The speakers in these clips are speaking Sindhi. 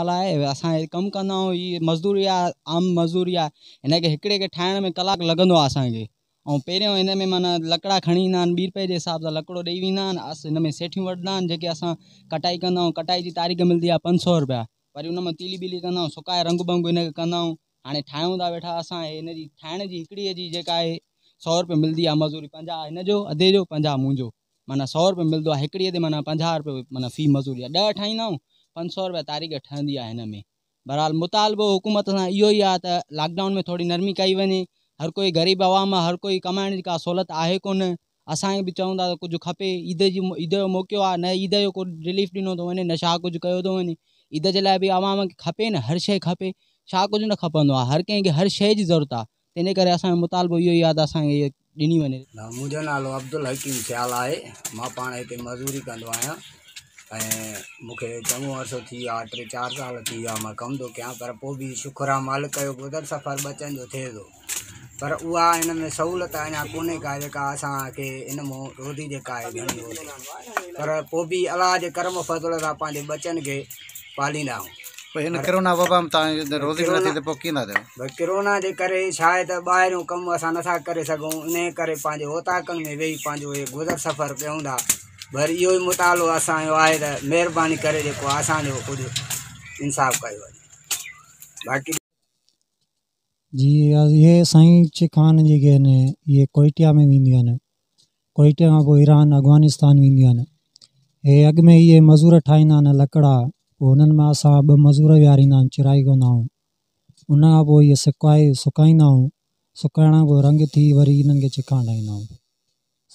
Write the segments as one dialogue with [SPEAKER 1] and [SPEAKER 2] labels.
[SPEAKER 1] لاء اسان هي ڪم ڪندا آهيون. هي مزدوري آهي، عام مزدوري آهي. هن کي هڪڙي کي ٺاهڻ ۾ ڪلاڪ لڳندو آهي اسان کي. ۽ پهريون هن ۾ معنيٰ لڪڙا کڻي ايندا آهن، 2 رپئي جي حساب سان لڪڙو ڏيئي ويندا آهن. هن ۾ سيٺيون وٺندا آهن، جيڪي اسان ڪٽائي ڪندا آهيون. ڪٽائي جي تاريخ ملندي آهي 500 رپيا. وري ان مان تيلي ٻيلي ڪندا آهيون، سڪائي رنگ ٻنگ هن کي ڪندا آهيون. هاڻي ٺاهيون ٿا ويٺا اسان. هن جي ٺاهڻ جي هڪڙي جي جيڪا آهي 100 رپيو ملندي آهي مزوري. 50 هن جو، اڌي جو 50 منهنجو، معنيٰ 100 رپيو ملندو آهي هڪڙي تي، معنيٰ 50 رپيو معنيٰ في مزوري آهي. 10 ٺاهيندا آهيون، 500 رپيا تاريخ ٺهندي آهي هن ۾. بهرحال مطالبو حڪومت سان اهو ئي آهي ته لاڪ ڊائون ۾ ٿوري نرمي ڪئي وڃي. هر ڪوئي غريب عوام آهي، هر ڪوئي ڪمائڻ جي ڪا سهولت آهي ڪونه. اسان کي به چون ٿا ته ڪجهه کپي، عيد جي عيد جو موقعو آهي، نه عيد جو ڪو رليف ڏنو ٿو وڃي، نه ڇا ڪجهه ڪيو ٿو وڃي. عيد جي لاء به عوام کي کپي نه، هر شيء کپي. ڇا ڪجهه نه کپندو آهي، هر ڪنهن کي هر شيء جي ضرورت آهي. تنهن جي ڪري اسان جو مطالبو اهو ئي آهي ته اسان کي اهي ڏني وڃي.
[SPEAKER 2] منهنجو نالو عبدالحڪيم سيال آهي. مان پاڻ هتي مزوري ڪندو آهيان ۽ مون کي چڱو عرصو ٿي ويو آهي، 3 4 سال ٿي ويا مان ڪم ٿو ڪيان، پر پوء به شڪر آهي مالڪ جو گذر سفر ٻچن جو ٿئي ٿو، پر اها هن ۾ سهولت اڃا ڪونهي ڪا جيڪا اسان کي ان مون روزي جيڪا آهي گهڻي هجي، پر پوء به الله جي ڪرم و فضل سان پنهنجي ٻچن کي پاليندا آهيون.
[SPEAKER 3] پوء هن ڪرونا وبا ۾ توهان جي روزي به نه ٿي ته پوء ڪيئن ٿا ٿيو؟
[SPEAKER 2] ڀئي ڪرونا جي ڪري ڇا آهي ته ٻاهريون ڪم اسان نٿا ڪري سگهون، انهي ڪري پنهنجي اوطاقن ۾ ويهي پنهنجو هي گذر سفر ڪيون ٿا. بر اهو ئي مطالبو اسان جو آهي ته مهرباني ڪري جيڪو اسان جو ڪجهه انصاف ڪيو وڃي. باقي.
[SPEAKER 4] جي اهي سائين چڪان جيڪي آهن اهي ڪوئٽيا ۾ وينديون آهن. ڪوئٽيا کان پوء ايران افغانستان وينديون آهن. هي اڳ ۾ اهي مزور ٺاهيندا آهن لڪڙا، پوء انهن مان اسان 2 مزور ويهاريندا آهيون، چرائي ڪندا آهيون. ان کان پوء اهي سڪائي سڪائيندا آهيون. سڪائڻ کان پوء رنگ ٿي وري انهن کي چڪان ٺاهيندا آهيون.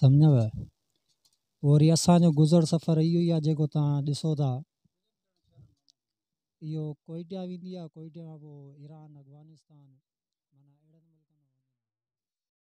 [SPEAKER 4] سمجهيو. پوء وري اسان جو گذر سفر اهو ئي آهي جيڪو توهان ڏسو ٿا. اهو ڪوئٽيا ويندي آهي، ڪوئٽيا کان پوء ايران.